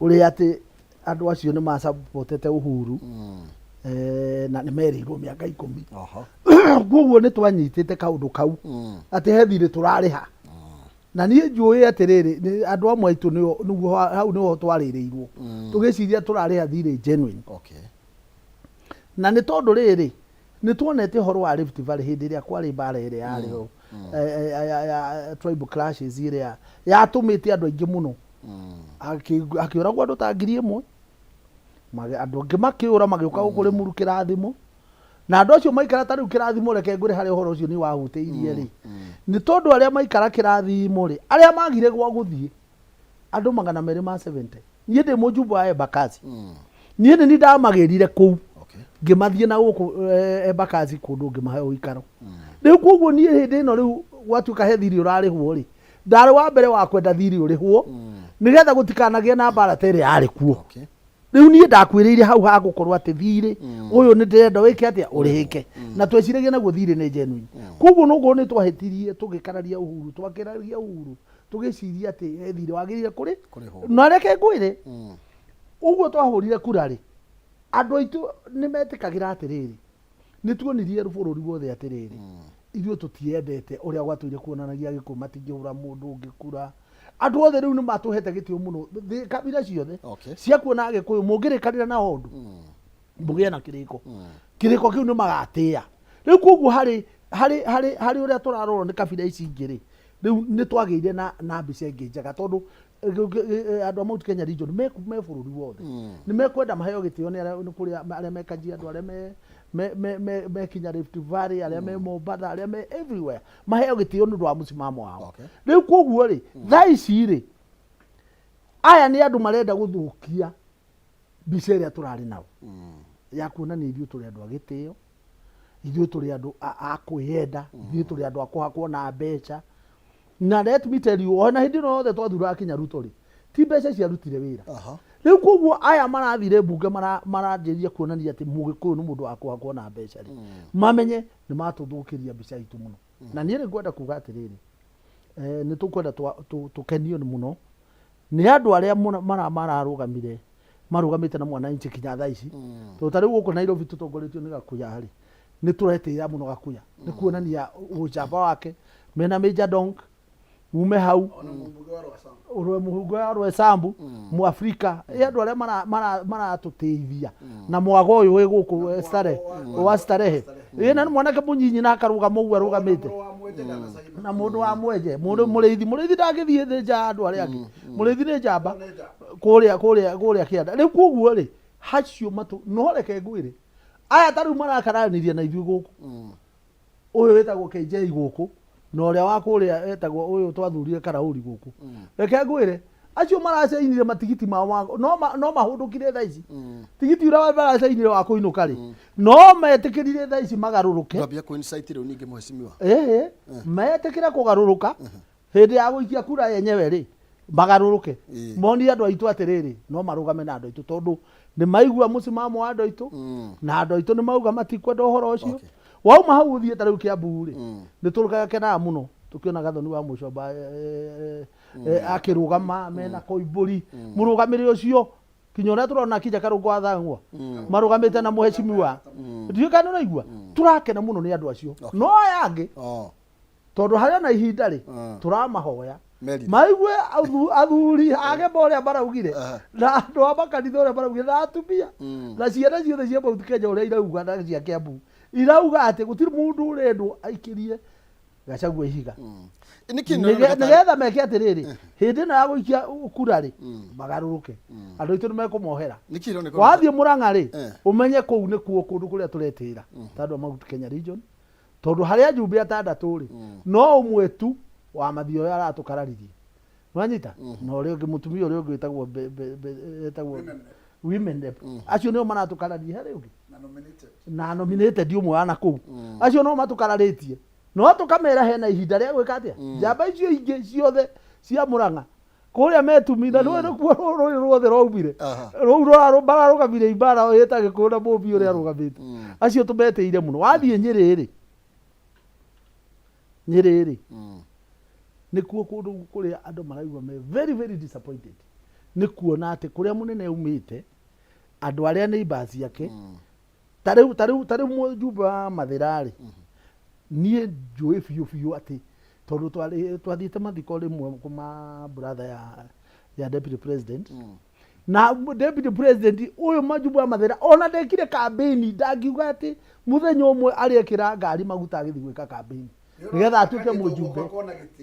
Ũrĩa atĩ andũ acio nĩ macapotete Uhuru na nĩ merĩirwo mĩaka 10. Koguo nĩ twanyitĩte kaũndũ kau atĩ he thirĩ tũrarĩha. Na niĩ njũĩ atĩrĩrĩ, andũ amwe aitũ nĩguo hau nĩho twarĩrĩirwo. Tũgĩciria tũrarĩha thirĩ genuine. Na nĩ tondũ rĩrĩ, nĩ tuonete ũhoro wa Rift Valley hĩndĩ ĩrĩa kwarĩ mbara ĩrĩa yarĩ ho ya tribal clashes ĩrĩa yatũmĩte andũ aingĩ mũno hakĩũragwo andũ ta 1000, andũ angĩ makĩũra magĩũka gũkũ Rĩmuru Kĩrathimo. Na andũ acio maikara ta rĩu Kĩrathimo, reke ngwĩre harĩa ũhoro ũcio nĩ wahutĩirie rĩ, nĩ tondũ arĩa maikara Kĩrathimo rĩ, arĩa magire gwa gũthiĩ, andũ 270. Niĩ ndĩ mũjumbe wa Embakasi, niĩ nĩ niĩ ndamagĩrire kũu ngĩmathiĩ na gũkũ Embakasi kũndũ ngĩmahe ũikaro. Rĩu koguo niĩ hĩndĩ ĩno rĩu gwatuĩka he thirĩ ũrarĩhwo rĩ, ndarĩ wa mbere wa kwenda thirĩ ũrĩhwo nĩgetha gũtikanagĩe na mbara ta ĩrĩa yarĩ kuo. Rĩu niĩ ndakuĩrĩire hau ha gũkorwo atĩ thirĩ ũyũ nĩ ndĩrenda wĩke atĩa, ũrĩhĩke, na tweciragia naguo thirĩ nĩ genuine. Koguo nokorwo nĩ twahĩtirie tũgĩkararia Uhuru, twakĩraria Uhuru tũgĩciria atĩ he thirĩ wagĩrĩire kũrĩ Kũrĩhwo. Na reke ngwĩre, ũguo twahũrire kura rĩ, andũ aitũ nĩ metĩkagĩra atĩrĩrĩ, nĩ tuonirie bũrũri wothe atĩrĩrĩ, ithuĩ tũtiendete ũrĩa gwatũire kuonanagia Agĩkũyũ matingĩhũra mũndũ ũngĩ kura. Andũ othe rĩu nĩ matũhete gĩtĩo mũno, kabira ciothe cia kuona Agĩkũyũ mũngĩrĩkanĩra na ũndũ mũgĩe na kĩrĩko, kĩrĩko kĩu nĩ magatĩĩa. Rĩu koguo harĩ ũrĩa tũrarorwo nĩ kabira ici ingĩ rĩ, rĩu nĩ twagĩire na mbica ĩngĩ njega tondũ andũ a Mount Kenya region me bũrũri wothe nĩ mekwenda maheo gĩtĩo nĩ arĩa nĩ kũrĩa arĩa me Kajiado, arĩa me kinya Rift Valley, arĩa me Mombatha, arĩa me everywhere, maheo gĩtĩo nĩ ũndũ wa mũsimamo wao. Rĩu koguo rĩ, thaa ici rĩ, aya nĩ andũ marenda gũthũkia mbica ĩrĩa tũrarĩ nao ya kuonania ithuĩ tũrĩ andũ a gĩtĩo, ithuĩ tũrĩ andũ a kwĩyenda, ithuĩ tũrĩ andũ a kũhakwo na mbeca. Na let me tell you, ona hĩndĩ ĩno yothe twathuraga kinya Ruto rĩ, ti mbeca ciarutire wĩra. Rĩu koguo aya marathire mbunge maranjĩrĩria kuonania atĩ Mũgĩkũyũ nĩ mũndũ wa kũhakwo na mbeca rĩ, mamenye nĩ matũthũkĩria mbica itũ mũno. Na niĩ nĩ ngwenda kuga atĩrĩrĩ, nĩ tũkwenda tũkenio nĩ mũno nĩ andũ arĩa mararũgamire, marũgamĩte na mwananchi kinya thaa ici, tondũ ta rĩu gũkũ Nairobi tũtongoretio nĩ Gakuya rĩ, nĩ tũretĩĩra mũno Gakuya nĩ kuonania ũjamba wake mena Major Donk ume hau. Ona mũmbunge wa Roysambu. Ũrwe mũhungo wa Roysambu Mũafrika ĩ andũ arĩa maratũtĩithia na mwago ũyũ wĩ gũkũ Starehe wa Starehe ĩ na nĩ mwanake mũnyinyi na akarũgama ũguo arũgamĩte. Mũrũ wa Mwenje ndanacaina. Na mũndũ wa Mwenje, mũndũ mũrĩithi ndangĩthiĩ thĩ nja ya andũ arĩa angĩ. Mũrĩithi nĩ njamba. Nĩ njamba. Kũrĩa kĩanda. Rĩu koguo rĩ, hacio matũ no reke ngwĩre, aya ta rĩu marakaranĩria na ithuĩ gũkũ, ũyũ wĩtagwo KJ gũkũ na ũrĩa wa kũrĩa wetagwo ũyũ twathurire Karauri gũkũ, reke ngwĩre, acio maracainire matigiti mao no mahũndũkire thaa ici. Tigiti ũrĩa maracainire wa kũinũka rĩ, no metĩkĩrire thaa ici magarũrũke. Ndwambia kũ insight rĩu ningĩ, mheshimiwa. Ĩĩ, metĩkĩre kũgarũrũka hĩndĩ ya gũikia kura yenyewe rĩ, magarũrũke, monie andũ aitũ atĩrĩrĩ, no marũgame na andũ aitũ tondũ nĩ maigua mũsimamo wa andũ aitũ na andũ aitũ nĩ mauga matikwenda ũhoro ũcio. Wauma hau ũthiĩ ta rĩu Kiambu rĩ, nĩ tũkenaga mũno tũkĩona Gathoni wa Mũcomba akĩrũgama mena Koimbũri mũrũgamĩrĩri ũcio, kinya ũrĩa tũrona kinya Karũngũ wa Thang'wa marũgamĩte na mũhecimiwa. Ndiũĩ kana nĩ ũraigua, tũrakena mũno nĩ andũ acio. No aya angĩ, tondũ harĩ ona ihinda rĩ, tũramahoya Merire. maigue athuri agema ũrĩa maraugire na andũ a makanitha ũrĩa maraugire na atumia na ciana ciothe cia Mount Kenya ũrĩa irauga na cia Kiambu irauga atĩ gũtirĩ mũndũ ũrendwo aikĩrie Gachagua ihiga. Nĩkĩ? Nĩgetha meke atĩrĩrĩ, hĩndĩ ĩno ya gũikia kura rĩ, magarũrũke, andũ aitũ nĩ mekũmohera. Nĩkĩ ĩroneka? Wathiĩ Mũrang'a rĩ, ũmenye kũu nĩkuo kũndũ kũrĩa tũretĩĩra ta andũ a Mount Kenya region, tondũ harĩ ajumbe atandatũ rĩ, no ũmwe tu wa Mathioya aratũkararirie, nwanyita, na ũrĩa ũngĩ, mũtumia ũrĩa ũngĩ wĩtagwo etagwo women rep. Acio nĩo maratũkararia. Harĩ ũngĩ Na nominated. Na nominated ũmwe wa nakũu. Acio no matũkararĩtie, no tũkamera hena ihinda rĩa gwĩka atĩa. Njamba icio ingĩ ciothe cia Mũrang'a kũrĩa metumi na rũĩ rũkuo rũrĩ ruothe rwaumire rũu mararũgamire imbara ĩta Gĩkũyũ na Mũmbi ũrĩa arũgamĩte. Acio tũmetĩire mũno. Wathiĩ Nyĩrĩ rĩ, Nyĩrĩ rĩ, nĩkuo kũndũ kũrĩa andũ maraigua me very very disappointed. Nĩ kuona atĩ kũrĩa mũnene aumĩte, andũ arĩa neighbors ciake, ta rĩu mũjumbe wa Mathĩra rĩ, niĩ njũĩ biũ biũ atĩ tondũ twathiĩte mathiko rĩmwe kuma brother ya deputy president, na deputy president ũyũ majumbe wa Mathĩra ona ndekire campaign, ndangiuga atĩ mũthenya ũmwe arĩekĩra ngari maguta agĩthiĩ gwĩka campaign nĩgetha atuĩke mũjumbe,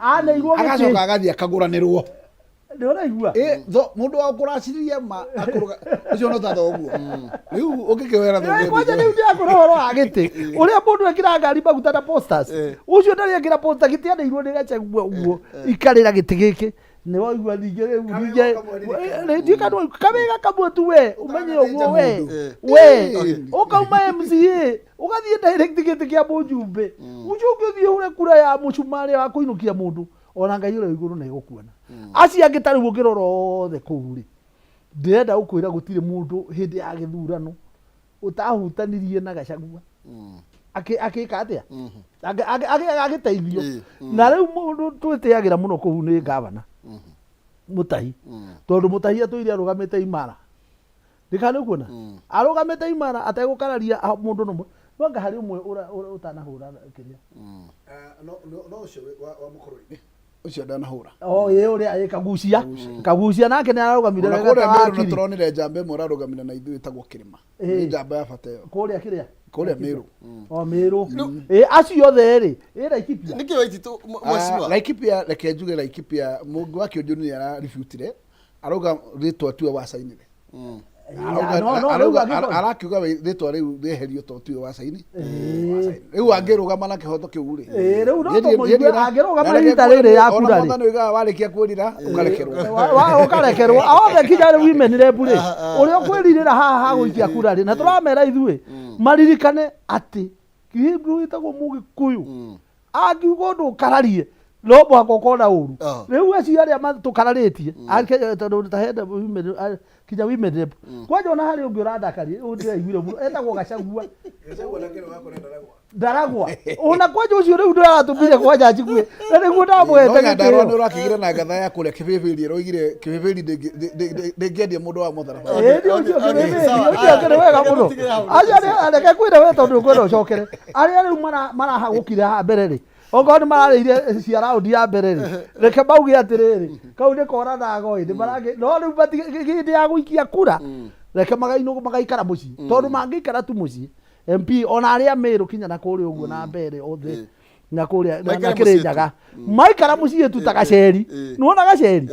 aneirwo agacoka gĩtĩ. Agathiĩ akagũranĩrwo. Nĩ ũraigua? Mũndũ wa kũracĩrĩria ma akũrũga ũcio no ta thoguo rĩu ũngĩkĩwera. Kwanja rĩu ndĩrakũra ũhoro wa gĩtĩ ũrĩa mũndũ ekĩraga ngari maguta na posters. Ũcio ndarĩ ekĩra poster, gĩtĩ aneirwo nĩ Gachagua ũguo, ikarĩra gĩtĩ gĩkĩ nĩ waigua. Ningĩ rĩu ningĩ ndiũĩ kana kawĩga kamwe tu we ũmenye ũguo we ũkauma MCA ũgathiĩ direct gĩtĩ kĩa mũjumbe ũcio ũngĩ, ũthiĩ ũhure kura ya mũcumarĩ wa kũinũkia mũndũ, ona Ngai ũrĩa wĩ igũrũ nĩ egũkuona. Acio angĩ ta rĩu ũngĩrora othe kũu rĩ, ndĩrenda gũkwĩra gũtirĩ mũndũ hĩndĩ ya gĩthurano ũtahutanirie na Gachagua akĩka atĩa. Agĩteithio. Na rĩu mũndũ twĩtĩagĩra mũno kũu nĩ gavana Mũtahi, tondũ Mũtahi atũire arũgamĩte imara, ndikana nĩ kuona arũgamĩte imara ategũkararia mũndũ nomwe, no anga harĩ ũmwe ũtanahũra kĩrĩa. No ũcio wa mũkũrũ-inĩ ũcio ndanahũra. O ĩ ũrĩa ĩ Kagucia, Kagucia nake nĩ ararũgamire ona wega kũrĩa ta Meru nĩ wakiri. tũronire njamba ĩmwe ĩrarũgamire na ithuĩ ĩtagwo Kĩrĩma. Nĩ njamba ya bata ĩyo. Kũrĩa kĩrĩa? Kũrĩa Meru. O Meru ĩ acio othe rĩ ĩ Laikipia. Nĩkĩ Waititũ, mheshimiwa? Laikipia, reke njuge Laikipia mũngĩ wa Kĩũnjũ nĩ araributire, arauga rĩtwa tiwe wacainire. No, rĩu angĩkorwo- Arakiuga rĩtwa rĩu rĩeherio to tiwe wacaini. Rĩu angĩrũgama na kĩhoto kĩu rĩ, Rĩu no tũmũigue angĩrũgama rita rĩrĩ ya kura rĩ. Mwathani oigaga warĩkia kwĩrira ũkarekerwo. Ũkarekerwo othe kinya rĩu women rep rĩ, ũrĩa ũkwĩrirĩra haha hagũikia kura rĩ, na tũramera ithuĩ maririkane atĩ kĩndũ gĩtagwo mũgĩkũyũ angiuga ũndũ ũkararie no mũhaka ũkona ũru. Rĩu acio arĩa tũkararĩtie tondũ ta hena women, kinya women rep kwanja, ona harĩ ũngĩ ũrandakaria ũyũ ndĩraiguire mũno etagwo Gacagua Ndaragwa, ona kwanja ũcio rĩu ndĩratũmire kwanja njigue na nĩguo ndamũhete No Nyandarua nĩ gĩtĩo. ũrakĩgire na ngatha ya kũrĩa kĩbĩbĩri, ĩroigire kĩbĩbĩri ndĩngĩendia mũndũ wa mũtharaba. Ĩĩ, nĩ ũcio kĩbĩbĩri ũcio akĩrĩ wega mũno. Acio reke kwĩra we tondũ ũkwenda ũcokere arĩa rĩu marahagũkire haha mbere rĩ, okorwo nĩ mararĩire cia raundi ya mbere rĩ, reke mauge atĩrĩrĩ, kau nĩ kora na goi nĩ marangĩ, no rĩu hĩndĩ ya gũikia kura reke magainũ magaikara mũciĩ, tondũ mangĩikara tu mũciĩ MP ona arĩa Meru kinya na kũrĩa ũguo na mbere othe na kũrĩa na Maikare mũciĩ tu. Kĩrĩnyaga maikara mũciĩ tu ta Gaceri. Nĩwona Gaceri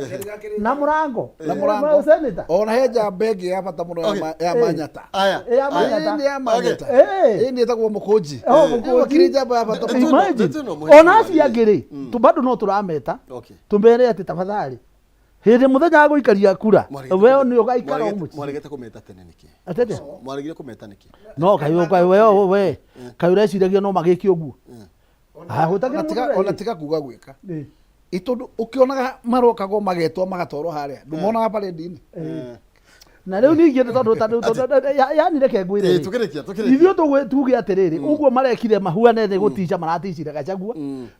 na mũrango. Na mũrango. Senator. Ona he njamba ĩngĩ ya bata mũno ya Manyata. Aya. Ĩ, ya Manyata. Ĩ, nĩ ya Manyata. Ĩ, nĩ ĩtagwo Mũkũnji. Oh, Mũkũnji. Ĩyo kĩrĩ njamba ya bata mũno. Imagine. Ndeto ĩno mũhĩtũka. Ona acio angĩ rĩ, bado no tũrameta tũmere atĩ tafadhali hĩndĩ mũthenya wa gũikaria kura we nĩ ũgaikara o mũciĩ. Mwaregete kũmeta tene nĩkĩ? Atĩrĩ. Mwaregire kũmeta nĩkĩ? No kaĩ kaĩ we kaĩ ũreciragia no magĩke ũguo? Ah, gũtakĩrĩ Ona mũndũ ona ũrĩa- tiga kuga gwĩka ĩ, tondũ ũkĩonaga marokagwo magetwo magatwarwo harĩa ndũmonaga parade-inĩ. Na rĩu ningĩ nĩ tondũ yani reke ngwĩre rĩ, Tũkĩrĩkia, tũkĩrĩkia. Ithuĩ tuge atĩrĩrĩ, ũguo marekire mahuane nĩ gũtica maraticire Gachagua,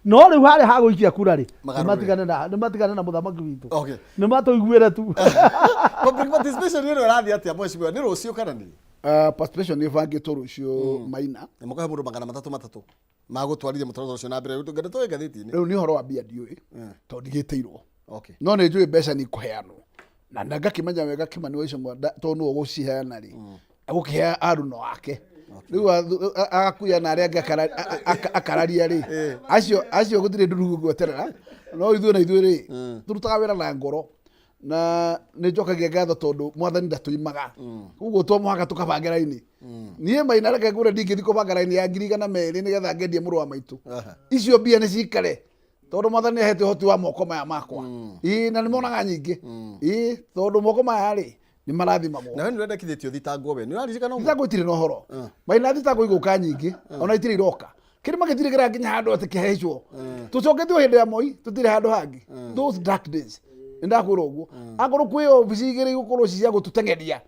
no rĩu harĩa hagũikia kura rĩ, Magarũrĩre. nĩmatigane na mũthamaki witũ. Nĩ matũiguĩre tu. Public participation ĩno ĩrathiĩ atĩa, mheshimiwa? Nĩ rũciũ kana nĩ? Participation nĩ ĩbangĩtwo rũciũ Maina. Na mũkahe mũndũ 300 300 magũtwarithia mũtaratara ũcio na mbere ndeto ĩ ngathĩti-inĩ. Rĩu nĩ ũhoro wa mbia ndiũĩ tondũ ndigĩtĩirwo. No nĩ njũĩ mbeca nĩ ikũheanwo na ngakĩmenya wega Kimani wa Ichung'wa tondũ nĩwe ũgũciheana rĩ, agũkĩhea aruno wake rĩu agakuya na arĩa angĩ akararia rĩ, acio gũtirĩ nduru gweterera. No ithuĩ na ithuĩ rĩ, tũrutaga wĩra na ngoro na nĩ njokagia ngatho tondũ mwathani ndatũimaga, koguo to mũhaka tũkabange raini. Niĩ Maina, reke ngũre, ndingĩthiĩ kũbanga raini ya 200,000 nĩgetha ngendie mũrũ wa maitũ. Icio mbia nĩ cikare tondũ mwathani nĩ ahete ũhoti wa moko maya makwa. Ĩĩ, na nĩ monaga nyingĩ. Ĩĩ, tondũ moko maya rĩ, nĩ marathimagwo. Na we nĩ ũrendekithĩtio thitangwo, we nĩ ũraririkana ũguo? Thitango itirĩ na ũhoro, Maina. Thitango igũka nyingĩ, ona itirĩ iroka. Kĩrĩma gĩtirĩ kĩrakinya handũ atĩ kĩhecwo tũcoketio hĩndĩ ya Moi, tũtirĩ handũ hangĩ. Those dark days, nĩ ndakwĩra ũguo, akorwo kwĩ obici igĩrĩ igũkorwo ci cia gũtũteng'eria,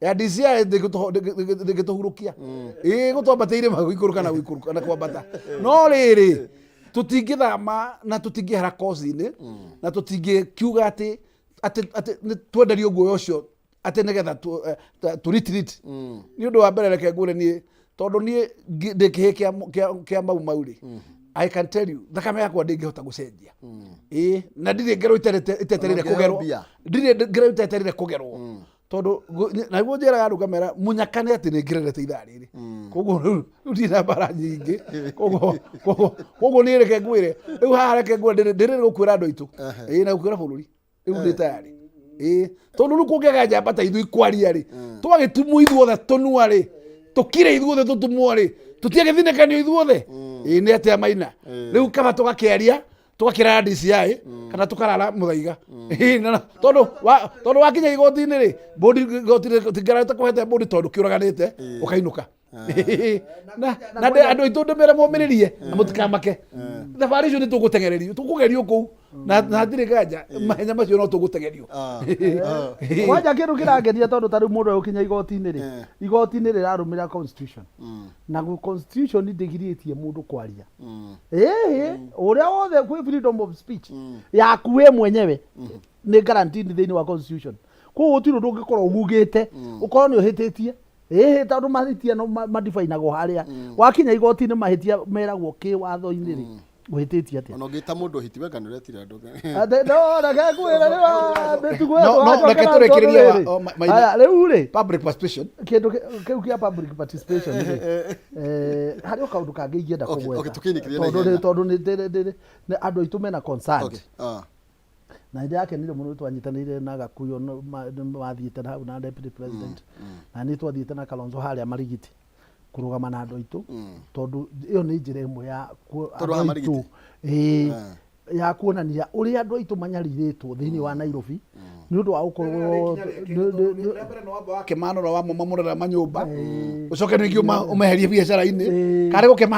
ya DCI ndĩngĩtũhurũkia, ĩĩ, gũtwambatia irĩma gũikũrũka na gũikũrũka na kwambata, no rĩrĩ tũtingĩthama na tũtingĩhera koci-inĩ na tũtingĩkiuga atĩ. Atĩ nĩ twenderio guoya ũcio atĩ nĩgetha tũ retreat. Nĩ ũndũ wa mbere, reke ngwĩre niĩ, tondũ niĩ ndĩ kĩhĩ kĩa Mau Mau rĩ, I can tell you, thakame yakwa ndĩngĩhota gũcenjia. Ĩĩ, na ndirĩ ngero itetereire Ona ũngĩheo kũgerwo. mbia. Ndirĩ ngero itetereire kũgerwo, tondũ naguo njĩraga andũ ngamera mũnyakane atĩ nĩ ngererete ithaa rĩrĩ. Koguo rĩu ndirĩ na mbara nyingĩ. Koguo niĩ reke ngwĩre rĩu haha, reke ngwĩre ndĩrĩ gũkwĩra andũ aitũ, ĩĩ, na gũkwĩra bũrũri rĩu ndĩ tayarĩ. Ĩĩ, tondũ rĩu kũngĩaga njamba ta ithuĩ kwaria rĩ, twagĩtumwo ithuothe tũnua rĩ, tũkire ithuothe, tũtumwo rĩ, tũtiagĩthinĩkanio ithuothe. Ĩĩ, nĩ atĩa maina rĩu kaba tũgakĩaria, tũgakĩrara DCI kana tũkarara mũthaiga. Ĩĩ, tondũ wakinya igoti-inĩ rĩ, bũndi igoti-inĩ tingĩrarĩte kũhete bũndi tondũ kĩũraganĩte ũkainũka. Na andũ aitũ ndĩmere momĩrĩrie na mũtikamake, thabarĩ icio nĩ tũgũteng'ererio, tũkũgerio kũu na hatirĩ nganja mahenya macio no tũgũteng'erio. Kwanja kĩndũ kĩrangenia, tondũ ta rĩu mũndũ agũkinya igoti-inĩ rĩ, igoti-inĩ rĩrarũmĩrĩra constitution, na constitution ndĩgirĩtie mũndũ kwaria. Ĩĩ, ũrĩa wothe kwĩ freedom of speech yaku we mwenyewe nĩ guaranteed thĩinĩ wa constitution. Koguo gũtirĩ ũndũ ũngĩkorwo ugugĩte ũkorwo nĩ ũhĩtĩtie. Ĩhĩ, tondũ mahĩtia no madifainagwo harĩa wakinya igoti-inĩ, mahĩtia meragwo kĩwatho-inĩ rĩ, ũhĩtĩtie atĩa? Ona ũngĩta mũndũ hiti wenga nĩ ũretire andũ. Atĩ no reke ngwĩre nĩ wa mĩtugo. No, reke tũrĩkĩrĩrie Aya, rĩu rĩ, public participation. Kĩndũ kĩu kĩa public participation rĩ, harĩ o kaũndũ kangĩ ingĩenda kũgweta. Okay, tũkĩinĩkĩrie na Tondũ ihenya. tondũ nĩ andũ aitũ mena concern. Na nĩ ndĩrakenire mũno nĩ twanyitanĩire na Gakuyo, nĩ mathiĩte na hau na deputy president, na nĩ twathiĩte na Kalonzo harĩa Marigiti kũrũgama na andũ aitũ, tondũ ĩyo nĩ njĩra ĩmwe ya Tondũ andũ haha aitũ, ĩĩ, ya kuonania ũrĩa andũ aitũ manyarirĩtwo thĩinĩ wa Nairobi nĩ ũndũ wa gũkorwo Wakĩmanũra wamomamũrĩra manyũmba, ũcoke ningĩ ũmeherie biacara-inĩ karĩ gũkĩma.